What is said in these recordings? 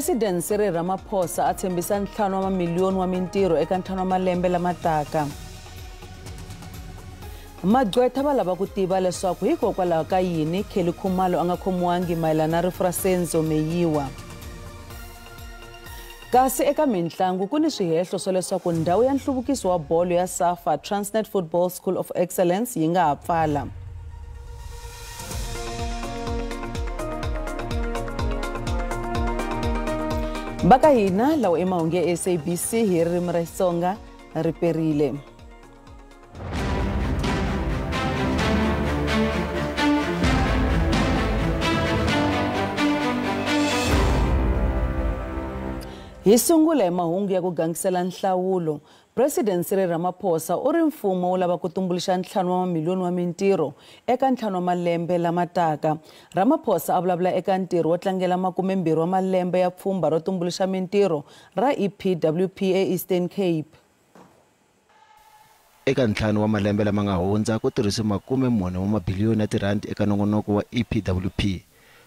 President Cyril Ramaphosa a tshembisa 5 wa mamiliyoni wa mintirho eka 5 wa malembe lama taka. Magqwetha va lava ku tiva leswaku hikokwalaho ka yini Kelly Khumalo a nga khomiwangi mayelana na rifu ra Senzo Meyiwa. Kasi eka mintlangu ku ni swihehlo swa leswaku ndhawu ya nhluvukiso wa bolo ya SAFA Transnet Football School of Excellence yi nga ha pfala. Va ka hina lawa i mahungu ya SABC hi ririmi ra Xitsonga ri perile. Hi sungula hi mahungu ya ku gangisela nhlawulo. President Cyril Ramaphosa u ri mfumo wu lava ku tumbuluxa 5 wa mamiliyoni wa mintirho eka 5 wa malembe lama taka. Ramaphosa a vulavula eka ntirho wo tlangela 20 wa malembe ya pfhumba ro tumbuluxa mintirho ra EPWP eEastern Cape. Eka 5 wa malembe lama nga hundza ku tirhisiwe 14 wa mabiliyoni ya tirhandi eka nongonoko wa EPWP.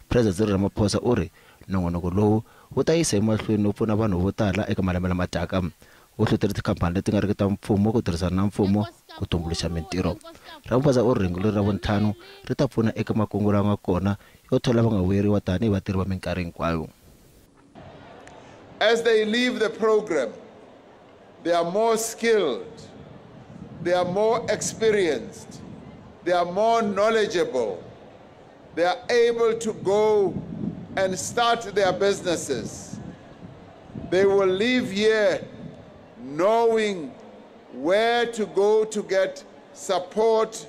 President Cyril Ramaphosa u ri nongonoko lowu wu ta yisa emahlweni no pfuna vanhu vo tala eka malembe lama taka. Wu hlohlotela tikhampani leti nga riki ta mfumo ku tirhisana na mfumo ku tumbuluxa mintirho. Ramaphosa u ri rhengu leri ra vuntlhanu ri ta pfuna eka makungu lama nga kona yo thola va nga vuyeriwa tanihi vatirhi va minkarhi hinkwayo. As they leave the program, they are more skilled, they are more experienced, they are more knowledgeable, they are able to go and start their businesses. They will leave here knowing where to go to get support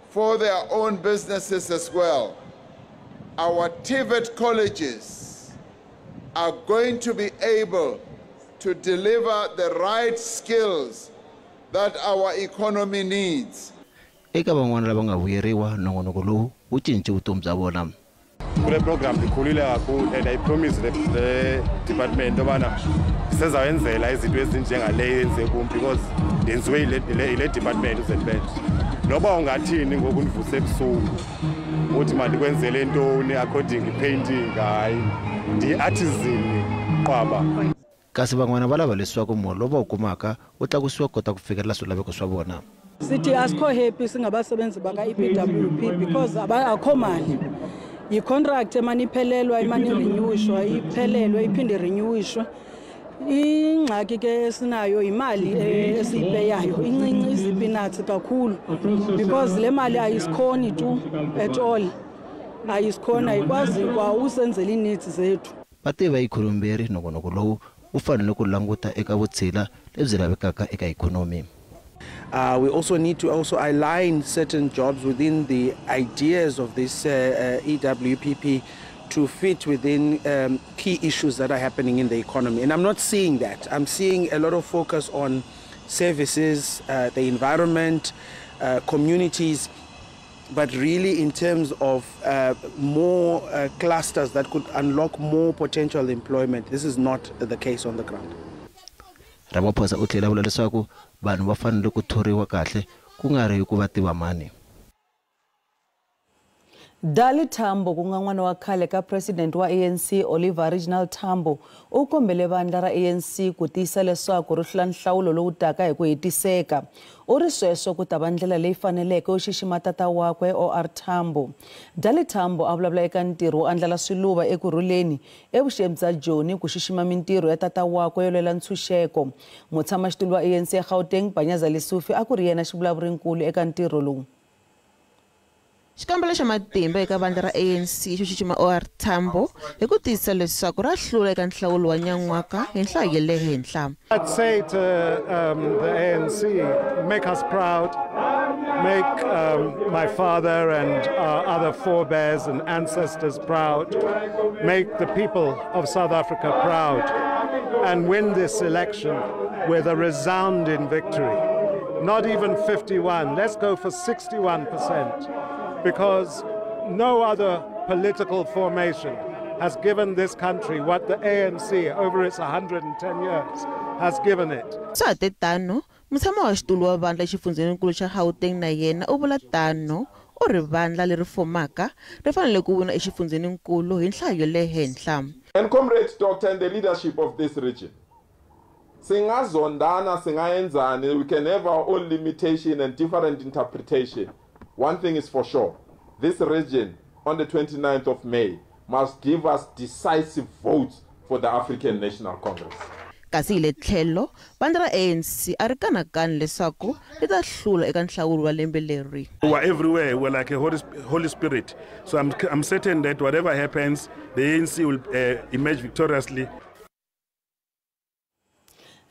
for their own businesses as well. Our TVET colleges are going to be able to deliver the right skills that our economy needs. Eka van'wana lava nga vuyeriwa nongonoko lowu wu cince vutomi bya vona. Kule program ndikhulile kakhulu and I promise the department obana sezawenzela izinto ezinjengaleyo yenze kum because ndenziwe yile department uZBet. Noba ungathini ngoku ndivuse ebusuku uthi mandikwenzele ntoni according painting, hayi ndiyi-artisan qwaba. Kasi van'wana va lava leswaku muholo lowu va wu kumaka wu tlakusiwa ku kota ku fikelela swilaveko swa vona. Sithi asikho happy singabasebenzi baka-EPWP because akho mali. Yi-contract emane iphelelwa, imane irenewishwa, iphelelwe iphinde irenewishwe. Ingxaki ke esinayo yimali esiyipeyayo, incinci, izipinatsi kakhulu because le mali ayisikhoni tu at all. Ayisikhoni, ayikwazi kwa usenzela ii-needs zethu. Vativi va ikhonomi ri nongonoko lowu wu fanele ku languta eka vutshila lebyi lavekaka eka ikhonomi. We also need to also align certain jobs within the ideas of this EWPP to fit within key issues that are happening in the economy. And I'm not seeing that. I'm seeing a lot of focus on services, the environment, communities, but really in terms of more clusters that could unlock more potential employment. This is not the case on the ground. Ramaphosa u tlhela vula leswaku vanhu va fanele ku thoriwa kahle ku nga ri hi ku va tiva mani. Dali Tambo ku nga n'wana wa khale ka president wa ANC Oliver Reginald Tambo u kombele vandla ra ANC ku tiyisa leswaku ri hlula nhlawulo lowu taka hi ku hetiseka. U ri sweswo ku ta va ndlela leyi faneleke yo xixima tata wakwe OR Tambo. Dali Tambo a vulavula eka ntirho wo andlala swiluva ekurhuleni evuxeni bya Joni ku xixima mintirho ya tata wakwe yo lwela ntshunxeko. Mutshamaxitulu wa ANC ya Gauteng Panyaza Lesufi a ku ri yena xivulavurinkulu eka ntirho lowu. Xikambelo xa matimba eka vandla ra ANC xo xixima OR Tambo hi ku tiyisisa leswaku ra hlula eka nhlawulo wa nyan'waka hi nhlayo ya le henhla. I'd say to the ANC, make us proud, make my father and our other forebears and ancestors proud, make the people of South Africa proud, and win this election with a resounding victory. Not even 51, let's go for 61%. Because no other political formation has given this country what the ANC over its 110 years has given it. Swa ha te tano, mutshama wa xitulu wa vandla exifundzheninkulu xa Gauteng na yena u vula tano, u ri vandla leri fumaka ri fanele ku wina exifundzheninkulu hi nhlayo ya le henhla. And comrade doctor and the leadership of this region, singazondana, singayenzani, we can have our own limitation and different interpretation. One thing is for sure, this region on the 29th of May must give us decisive votes for the African National Congress. Kasi hi le tlhelo, vandla ra ANC a ri kanakani leswaku ri ta hlula eka nhlawulo wa lembe leri. We are everywhere, we're like a Holy Spirit. So I'm certain that whatever happens, the ANC will emerge victoriously.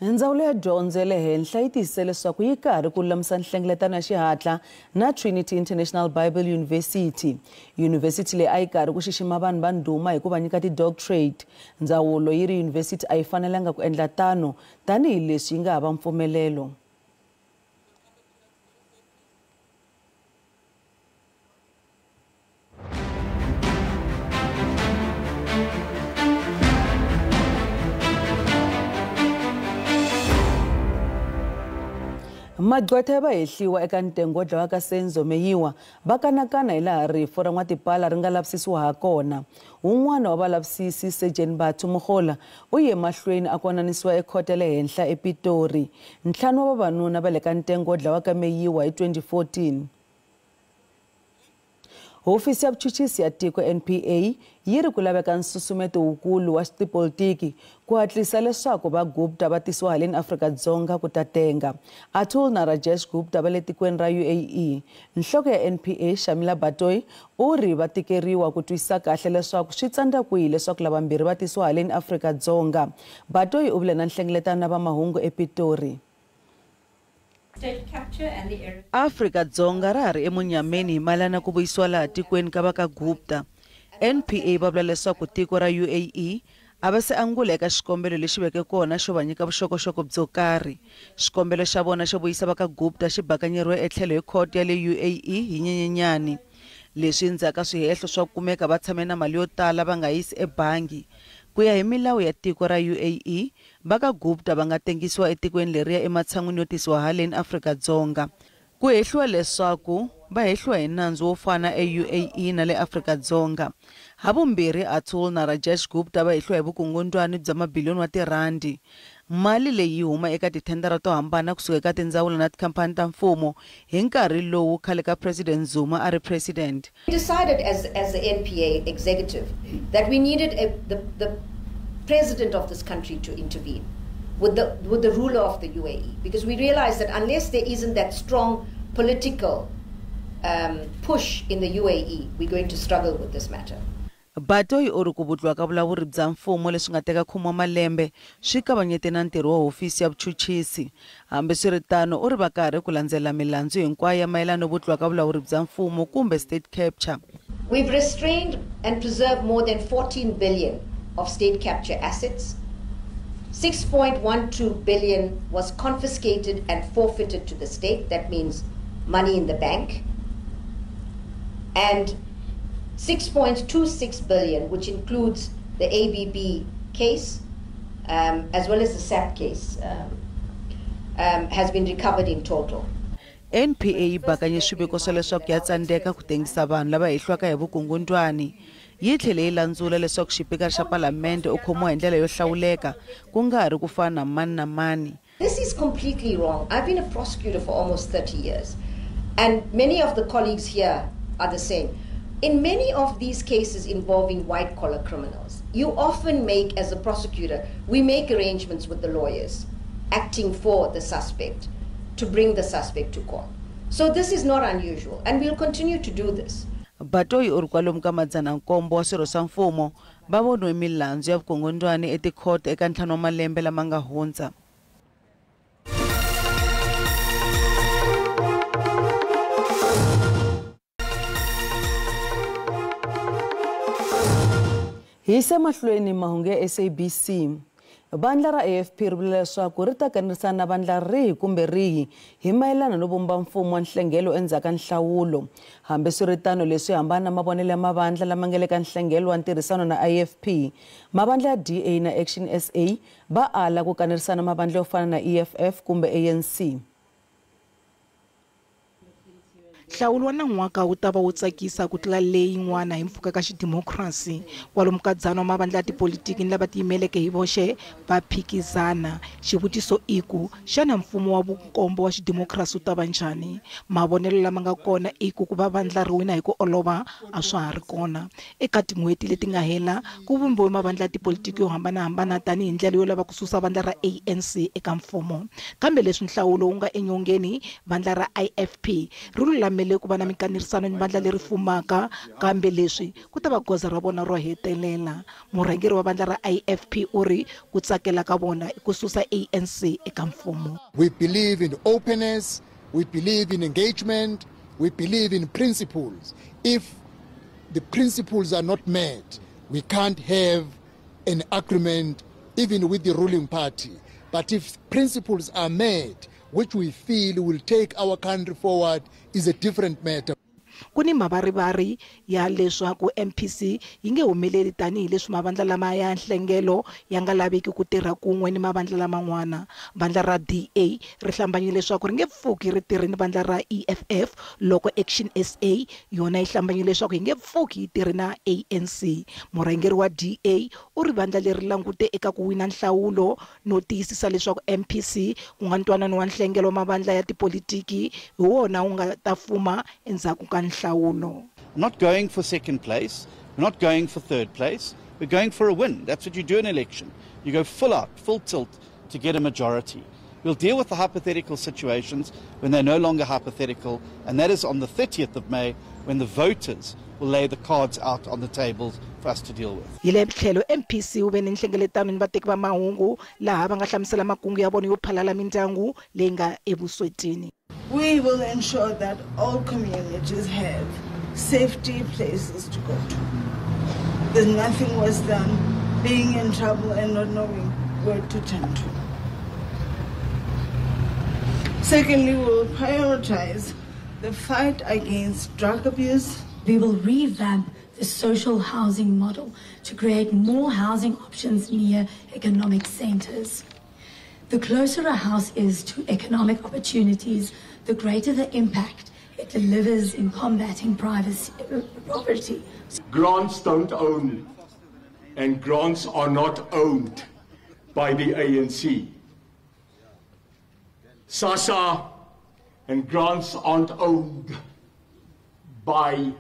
Ndzawulo ya dyondzo ya le henhla yi tiyisise leswaku yi karhi ku lulamisa nhlengeletano ya xihatla na Trinity International Bible University. Yunivhesiti leyi a yi karhi ku xixima vanhu va ndhuma hi ku va nyika ti-doctorate. Ndzawulo yi ri yunivhesiti a yi fanelanga ku endla tano tanihileswi yi nga hava mpfumelelo. Magqwetha ya vahehliwa eka ntengo wo dlawa ka Senzo Meyiwa va kanakana hi laha rifu ra N'watipala ri nga lavisisiwa ha kona. Wun'wana wa valavisisi, Sergeant Bathu Mogola, u ye mahlweni a konanisiwa ekhoto ya le henhla ePitori. 5 wa vavanuna va le ka ntengo wo dlawa ka Meyiwa hi 2014. Hofisi ya vuchuchisi ya tiko NPA yi ri ku laveka nsusumeto wukulu wa tipolitiki ku hatlisa leswaku va Gupta va tisiwa haleni Afrika-Dzonga ku ta tenga. Atul na Rajesh Gupta va le tikweni ra UAE. Nhloko ya NPA Shamila Batohi u ri va tikeriwa ku twisisa kahle leswaku swi tsandza kwihi leswaku lavambirhi va tisiwa haleni Afrika-Dzonga. Batohi u vule na nhlengeletano na vamahungu ePitori. Afrika-Dzonga ra ha ri emunyameni hi mayelana ku vuyisiwa laha tikweni ka va ka Gupta. NPA va vula leswaku tiko ra UAE a va se angula eka xikombelo lexi veke kona xo va nyika vuxokoxoko byo karhi. Xikombelo xa vona xo vuyisa va ka Gupta xi bakanyeriwe etlhelo hi khoto ya le UAE hi Nyenyenyani. Leswi endzhaku ka swihehlo swa ku kumeka va tshame na mali yo tala va nga yisi ebangi. Ku ya hi milawu ya tiko ra UAE, va ka Gupta va nga tengisiwa etikweni leriya ematshan'wini yo tisiwa haleni Afrika-Dzonga. Ku hehliwa leswaku va hehliwa hi nandzu wo fana eUAE na le Afrika-Dzonga. Havumbirhi Atul na Rajesh Gupta va hehliwa hi vukungundwani bya mabiliyoni wa tirhandi. Mali leyi yi huma eka tithendara to hambana kusuka eka tindzawulo na tikhampani ta mfumo hi nkarhi lowu khale ka President Zuma a ri president. We decided as the NPA executive that we needed the president of this country to intervene with the ruler of the UAE, because we realized that unless there isn't that strong political push in the UAE, we're going to struggle with this matter. Batohi u ri ku vutliwa ka vulawuri bya mfumo leswi nga teka khume wa malembe swi kavanyete na ntirho wa hofisi ya vuchuchisi. Hambiswiritano u ri va karhi ku landzela milandzu hinkwayo ya mayelana no vutliwa ka vulawuri bya mfumo kumbe state capture. We've restrained and preserved more than 14 billion of state capture assets. 6.12 billion was confiscated and forfeited to the state. That means money in the bank. And 6.26 billion, which includes the ABB case, as well as the SAP case, has been recovered in total. NPA yi bakanye swiviko swa leswaku ya tsandzeka ku tengisa vanhu lava hehliwaka hi vukungundwani. Yi tlhele yi landzula leswaku xipikara xa palamende u khomiwa hi ndlela yo hlawuleka ku nga ha ri ku fana na mani na mani. This is completely wrong. I've been a prosecutor for almost 30 years, and many of the colleagues here are the same. In many of these cases involving white-collar criminals, you often make, as a prosecutor, we make arrangements with the lawyers acting for the suspect to bring the suspect to court. So this is not unusual, and we'll continue to do this. Batohi u ri kwalomu ka 900 wa swirho swa mfumo va voniwe milandzu ya vukungundwani etikhoto eka 5 wa malembe lama nga hundza. Hi se mahlweni mahungu ya SABC. Vandla ra AFP ri vula leswaku ri ta kanerisana na vandla rihi kumbe rihi hi mayelana no vumba mfumo wa nhlengelo endzhaku ka nhlawulo. Hambiswiritano leswi hambana na mavonelo ya mavandla lama nga le ka nhlengelo wa ntirhisano na IFP. Mavandla ya DA na Action SA va ala ku kanerisana mavandla yo fana na EFF kumbe ANC. Nhlawulo wa nan'waka wu ta va wu tsakisa ku tlula leyi yin'wana hi mpfhuka ka xidimokirasi. Kwalomu ka 100 wa mavandla ya tipolitiki ni lava tiyimeleke hi voxe va phikizana. Xivutiso i ku, xana mfumo wa vunkombo wa xidimokirasi wu ta va njhani? Mavonelo lama nga kona i ku ku va vandla ri wina hi ku olova a swa ha ri kona. Eka tin'hweti leti nga hela, ku vumbiwe mavandla ya tipolitiki yo hambanahambana tanihi ndlela yo lava ku susa vandla ra ANC eka mfumo. Kambe leswi nhlawulo wu nga enyongeni, vandla ra IFP ri lulamele ku va na minkanerisano ni vandla leri fumaka, kambe leswi ku ta va goza ra vona ro hetelela. Murhangeri wa vandla ra IFP u ri ku tsakela ka vona i ku susa ANC eka mfumo. We believe in openness, we believe in engagement, we believe in principles. If the principles are not met, we can't have an agreement even with the ruling party. But if principles are met, which we feel will take our country forward, is a different matter. Ku ni mavarivari ya leswaku MPC yi nge humeleli tanihileswi mavandla lama ya nhlengelo ya nga laveki ku tirha kun'we ni mavandla laman'wana. Vandla ra DA ri hlambanyile leswaku ri nge pfuki ri tirhe ni vandla ra EFF, loko Action SA yona yi hlambanyile leswaku yi nge pfuki yi tirhe na ANC. Murhangeri wa DA u ri vandla leri langute eka ku wina nhlawulo no tiyisisa leswaku MPC, ku nga ntwanano wa nhlengelo wa mavandla ya tipolitiki, hi wona wu nga ta fuma endzhaku ka nhlawulo. Not going for second place, we're not going for third place, we're going for a win. That's what you do in an election. You go full out, full tilt to get a majority. We'll deal with the hypothetical situations when they're no longer hypothetical, and that is on the 30th of May when the voters will lay the cards out on the tables for us to deal with. Hi le tlhelo MPC wu ve ni nhlengeletano ni vateki va mahungu laha va nga hlamusela makungu ya vona yo phalala mindyangu leyi nga evuswetini. We will ensure that all communities have safety places to go to. There's nothing worse than being in trouble and not knowing where to turn to. Secondly, we will prioritize the fight against drug abuse. We will revamp the social housing model to create more housing options near economic centers. The closer a house is to economic opportunities, the greater the impact it delivers in combating poverty. Grants don't own, and grants are not owned by the ANC. SASSA and grants aren't owned by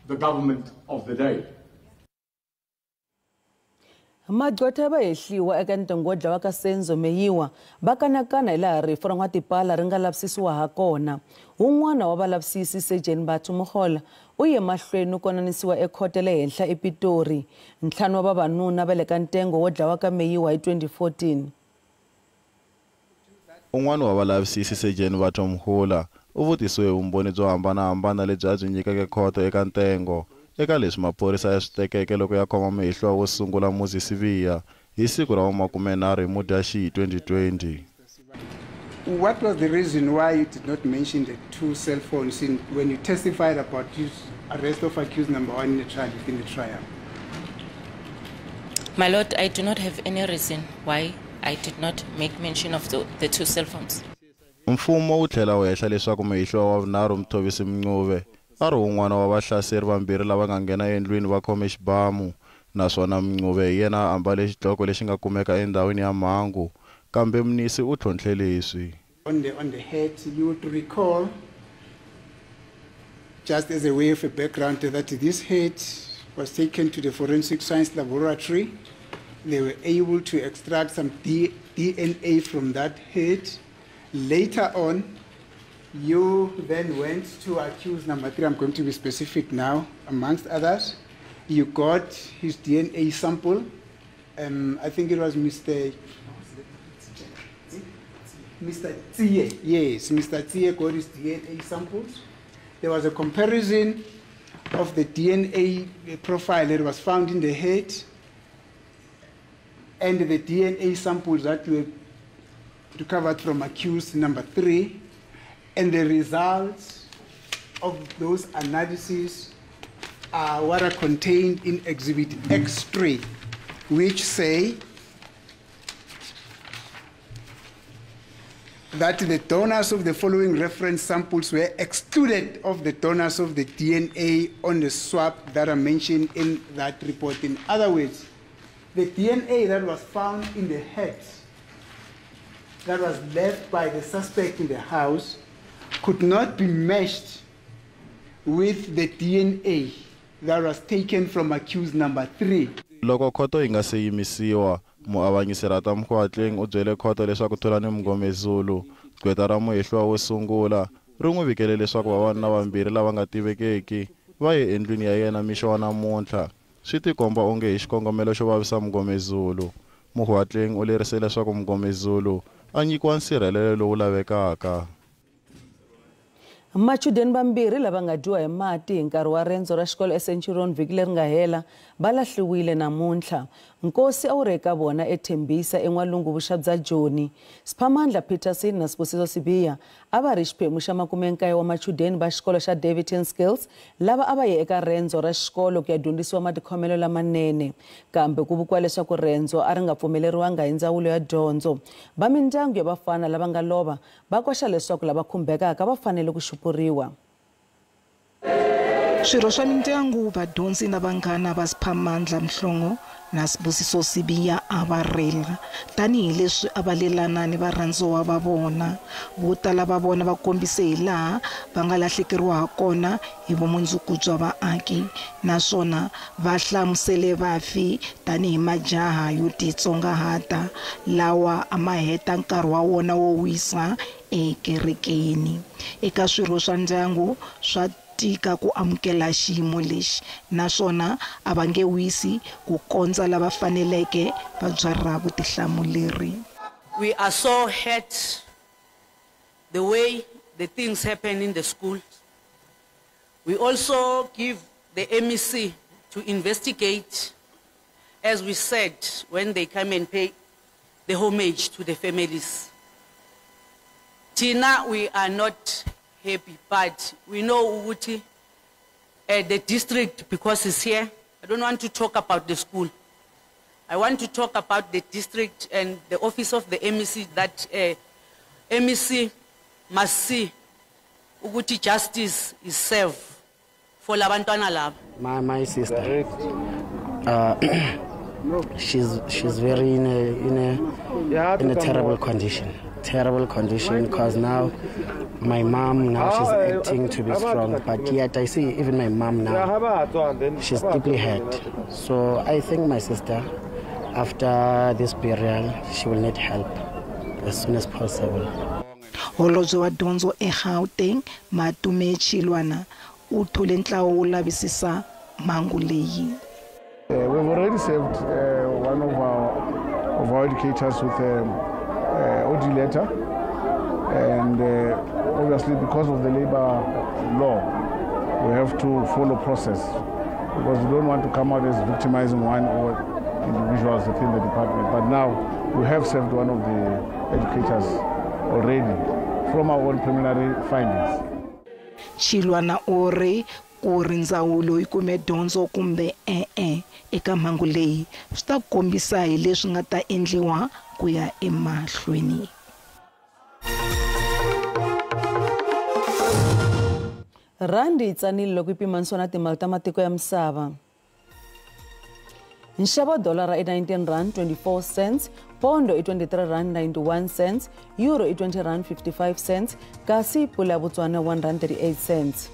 the government of the day. Magqwetha va hehliwa eka ntengo wo dlawa ka Senzo Meyiwa va kanakana hi laha rifu ra N'watipala ri nga lavisisiwa ha kona. Wun'wana wa valavisisi, Sejeni Batho Mogola, u ye mahlweni no konanisiwa ekhoto le henhla ePitori. 5 wa vavanuna va le ka ntengo wo dlawa ka Meyiwa hi 2014. Un'wana wa valavisisi, Sejeni Batho Mogola, u vutisiwe vumbhoni byo hambanahambana lebyi a byi nyikeke khoto eka ntengo eka leswi maphorisa ya swi tekeke loko ya khoma muhehliwa wo sungula Muzi Sibiya hi siku ra 30 hi Mudyaxihi 2020. What was the reason why you did not mention the two cell phones when you testified about this arrest of accused number 1 in the trial within the trial? My lord, I do not have any reason why I did not make mention of the two cell phones. Mfumo wu tlhela wu hehla leswaku muhehliwa wa vunharhu Mthobisi Mncube a ri wun'wana wa vahlaseri vambirhi lava nga nghena endlwini va khome xibamu, naswona Mncube hi yena a ambale xidloko lexi nga kumeka endhawini ya mhangu, kambe Mnisi u tlhontlhe leswi. On the head, you would recall, just as a way of a background, that this head was taken to the forensic science laboratory. They were able to extract some DNA from that head. Later on, you then went to accused number 3, I'm going to be specific now, amongst others. You got his DNA sample. I think it was Mr. Tsie. Yes, Mr. Tsie got his DNA samples. There was a comparison of the DNA profile that was found in the head and the DNA samples that were recovered from accused number 3, and the results of those analyses are what are contained in Exhibit X3, which say that the donors of the following reference samples were excluded of the donors of the DNA on the swab that are mentioned in that report. In other words, the DNA that was found in the head that was left by the suspect in the house could not be meshed with the DNA that was taken from accused number 3. Loko khoto yi nga se yimisiwa, muavanyisi Ratha Mokgoatlheng u byele khoto leswaku Thulani Mngomezulu, gqweta ra muhehliwa wo sungula, ri n'wi vikele leswaku vavanuna vambirhi lava nga tivekeki va ye endlwini ya yena mixo wa namuntlha. Swi tikomba onge hi xikongomelo xo vavisa Mngomezulu. Mokgoatlheng u lerise leswaku Mngomezulu a nyikiwa nsirhelelo lowu lavekaka. Machudeni vambirhi lava nga dyiwa hi mati hi nkarhi wa rendzo ra xikolo eCenturion vhiki leri nga hela va lahliwile namuntlha. Nkosi a wu ri eka vona eThembisa en'walungu vuxa bya Joni. Siphamandla Peterson na Sibusiso Sibiya a va ri xiphemu xa 19 wa machudeni va xikolo xa Daveyton Skills lava a va ye eka rendzo ra xikolo ku ya dyondzisiwa matikhomelo lamanene, kambe ku vukiwa leswaku rendzo a ri nga pfumeleriwanga hi ndzawulo ya dyondzo. Va mindyangu ya vafana lava nga lova va koxa leswaku lava khumbekaka va fanele ku xupuriwa. Swirho swa mindyangu, vadyondzi na vanghana va Siphamandla Mhlongo na Sibusiso Sibiya a va rila tanihileswi a va lelana ni varhandziwa va vona. Vo tala va vona va kombise hi laha va nga lahlekeriwa ha kona hi vumundzuku bya vaaki, naswona va hlamusele vafi tanihi majaha yo titsongahata lawa a ma heta nkarhi wa wona wo wisa ekerekeni. Eka swirho swa ndyangu swa tika ku amukela xiyimo lexi, naswona a va nge wisi ku kondza lava faneleke va byarha vutihlamuleri. We are so hurt the way the things happen in the school. We also give the MEC to investigate, as we said, when they come and pay the homage to the families. Tina, we are not happy, but we know ukuthi the district, because it's here, I don't want to talk about the school. I want to talk about the district and the office of the MEC, that MEC must see ukuthi justice is served for labantwana laba. My sister, she's very in a terrible condition. Terrible condition, because now my mom, now she's acting to be strong, but yet I see even my mom now, she's deeply hurt. So I think my sister, after this burial, she will need help as soon as possible. Holobye wa dyondzo eGauteng, Matome Chiloane, u thole ntlawa wo lavisisa mhangu leyi. We've already served one of our educators with OD letter, and obviously because of the labor law, we have to follow process, because we don't want to come out as victimizing one or individuals within the department. But now we have served one of the educators already from our own preliminary findings. Chiloane u ri ku ri ndzawulo yi kume dyondzo kumbe e-e eka mhangu leyi swi ta kombisa hi leswi nga ta endliwa ku ya emahlweni. Randi yi tsanile loko yi pimanisiwa na timali ta matiko ya misava. Nxavo wa dolara i 19 rand 24 cents, pondo i 23 rand 91 cents, euro i 20 rand 55 cents, kasi pula ya Botswana 1 rand 38 cents.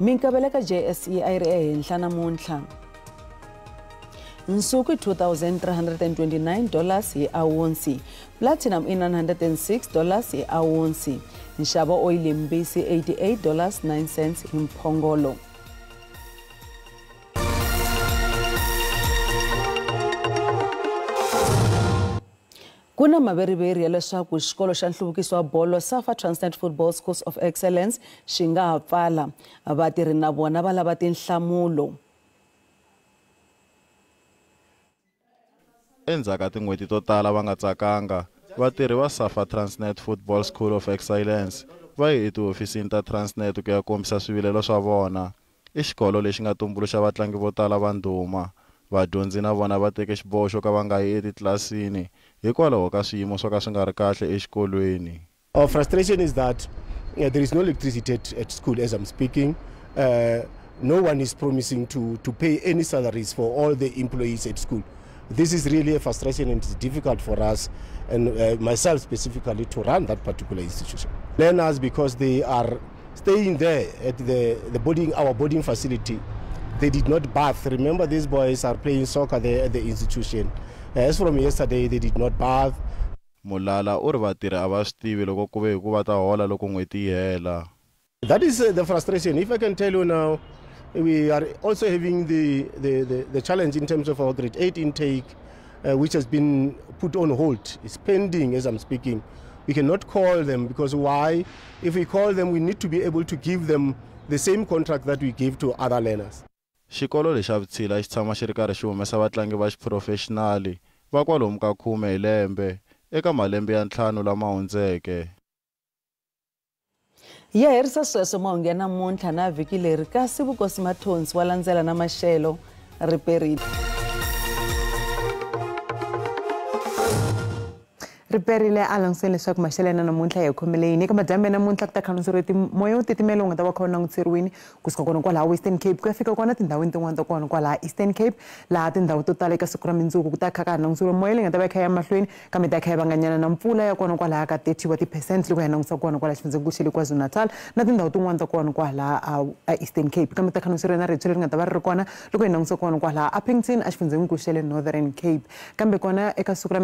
Minkavelo ka JSE a yi ri ehenhla namuntlha. Nsuku i $2,329 hi awunsi, platinum i $906 hi awunsi, nxavo oyili mbisi $88.09 hi mphongolo. Ku na maveriveri ya leswaku xikolo xa nhluvukiso wa bolo SAFA Transnet Football Schools of Excellence xi nga ha pfala. Vatirhi na vona va lava tinhlamulo. Endzhaku ka tin'hweti to tala va nga tsakanga, vatirhi va SAFA Transnet Football School of Excellence va ye etihofisini ta Transnet ku ya kombisa swivilelo swa vona. I xikolo lexi nga tumbuluxa vatlangi vo tala va ndhuma. Vadyondzi na vona va teke xiboho xo ka va nga yi etitlilasini hikwalaho ka swiyimo swo ka swi nga ri kahle exikolweni. Our frustration is that there is no electricity at school as I'm speaking. No one is promising to pay any salaries for all the employees at school. This is really a frustration, and it's difficult for us, and myself specifically, to run that particular institution. Learners, because they are staying there at the boarding, our boarding facility, they did not bath. Remember, these boys are playing soccer there at the institution. As from yesterday, they did not bath. Mulala u ri vatirhi a va swi tivi loko ku ve hi ku va ta hola loko n'hweti yi hela. That is the frustration. If I can tell you now, we are also having the challenge in terms of our grade 8 intake, which has been put on hold. It's pending as I'm speaking. We cannot call them because why? If we call them, we need to be able to give them the same contract that we give to other learners. Xikolo lexa vutshila xi tshama xi ri karhi xi humesa vatlangi va xiphurofexinali va kwalomu ka 10 hi lembe eka malembe ya 5 lama hundzeke. Ya herisa sweswo mahungu ya namuntlha na vhiki leri, kasi Vukosi Mathonsi wa landzela na maxelo riperile. Riperile a languseni leswaku maxelo ya namuntlha hi khomele yini. Eka madyambu ya namuntlha ku ta khanseriwe moya wo titimela wu nga ta va kha wu languteriwini kusuka kona kwalaha Western Cape ku ya fika kona tindhawini tin'wana ta kona kwalaha Eastern Cape, laha tindhawu to tala eka siku ra mundzuku ku ta kha ka ha languteriwa moya leyi nga ta va yi kha ya mahlweni, kambe ta kha yi vanganyana na mpfula ya kona kwalaha ka 30 wa ti-percent loko hi langusa kona kwalaha xifundzenkulu xa le KwaZulu-Natal na tindhawu tin'wana ta kona kwalaha Eastern Cape. Kambe ta khanseriwa na ritsho leri nga ta va ri ri kona loko hi langusa kona kwalaha Upington exifundzenkulu xa le Northern Cape. Kambe kona eka siku ra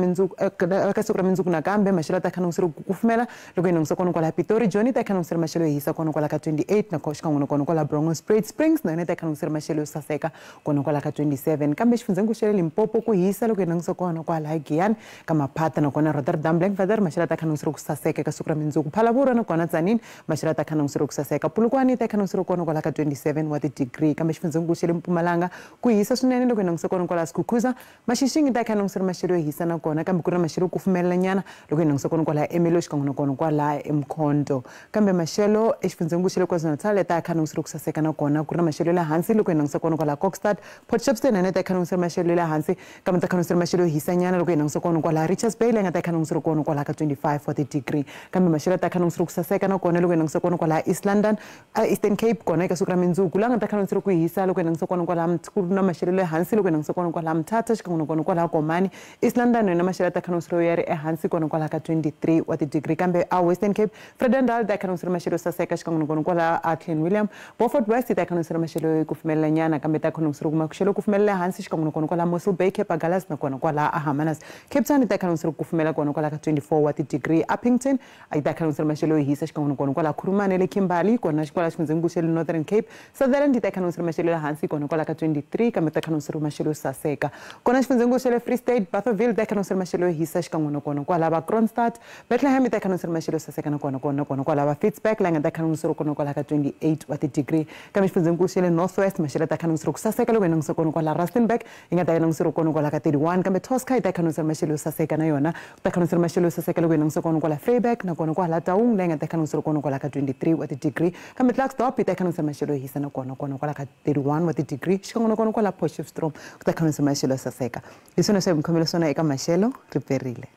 mundzuku nakambe maxelo ta khanseriwa ku kufumela loko hi langusa kona kwalaha Pitori, Joni ta khanseriwa maxelo yo hisa kona kwalaha ka 28 na xikan'we na kona kwalaha Bronkhorstspruit Springs na yona ta khanseriwa maxelo yo saseka kona kwalaha ka 27. Kambe xifundzenkulu xa le Limpopo ku hisa loko hi langusa kona kwalaha Giyani ka Maphata na kona Rotterdam Blankwater maxelo ta khanseriwa ku saseka eka siku ra mundzuku. Phalaborwa na kona Tzaneen maxelo ta khanseriwa ku saseka. Polokwane ta khanseriwa kona kwalaha ka 27 wa ti-degree. Kambe xifundzenkulu xa le Mpumalanga ku hisa swinene loko hi langusa kona kwalaha Skukuza, Mashishing ta khanseriwa maxelo yo hisa na kona, kambe ku ri na maxelo yo kufumela nyana loko hi langusa kona kwalaha Ermelo xikan'we na kona kwalaha eMkhondo. Kambe maxelo exifundzenkulu xa le KwaZulu-Natal ta khanseriwa ku saseka na kona, ku ri na maxelo ya le hansi loko hi langusa kona kwalaha Kokstad, Port Shepstone na yona ta khanseriwa maxelo ya le hansi, kambe ta khanseriwa maxelo yo hisa nyana loko hi langusa kona kwalaha Richards Bay leyi nga ta khanseriwa kona kwalaha ka 25 wa ti-degree. Kambe maxelo ta khanseriwa ku saseka na kona loko hi langusa kona kwalaha East London, Eastern Cape kona eka siku ra mundzuku, laha nga ta khanseriwa ku hisa loko hi langusa kona kwalaha ku ri na maxelo ya le hansi loko hi langusa kona kwalaha Mthatha xikan'we na kona kwalaha Komani. East London yona maxelo ta khanseriwa ya ri ehansi kona kwalaha ka 23 wa ti-degree. Kambe a Western Cape, Vredendal ta khanseriwa maxelo yo saseka xikan'we na kona kwalaha Clan William, Beaufort West ta khanseriwa maxelo yo kufumelela nyana, kambe ta khanseriwa maxelo yo kufumelela hansi xikan'we na kona kwalaha Mossel Bay, Cape Agulhas na kona kwalaha Hermanus. Cape Town ta khanseriwa ku kufumela kona kwalaha ka 24 wa ti-degree. Upington ta khanseriwa maxelo yo hisa xikan'we na kona kwalaha Kurumane le Kimberley kona kwalaha xifundzenkulu xa le Northern Cape. Sutherland ta khanseriwa maxelo ya hansi kona kwalaha ka 23, kambe ta khanseriwa maxelo yo saseka. Kona xifundzenkulu xa le Free State, Bothaville ta khanseriwa maxelo yo hisa xikan'we na kona kwalaha Kroonstad, Bethlehem ta khanseriwa maxelo yo saseka na kona kona kona kwalaha Fitzburg la nga ta khanseriwa kona kwalaha ka 28 wa ti-degree. Kambe xifundzenkulu xa le North West maxelo ta khanseriwa ku saseka loko hi langusa kona kwalaha Rustenburg yi nga ta yi languteriwa kona kwalaha ka 31, kambe Tosca yi ta khanseriwa maxelo yo saseka na yona ku ta khanseriwa maxelo yo saseka loko hi langusa kona kwalaha Vryburg na kona kwalaha Taung leyi nga ta khanseriwa kona kwalaha ka 23 wa ti-degree. Kambe Klerksdorp yi ta khanseriwa maxelo yo hisa na kona kona kwalaha ka 31 wa ti-degree xikan'we na kona kwalaha Potchefstroom ku ta khanseriwa maxelo yo saseka. Hi swona swa hi mi khomele swona eka maxelo riperile.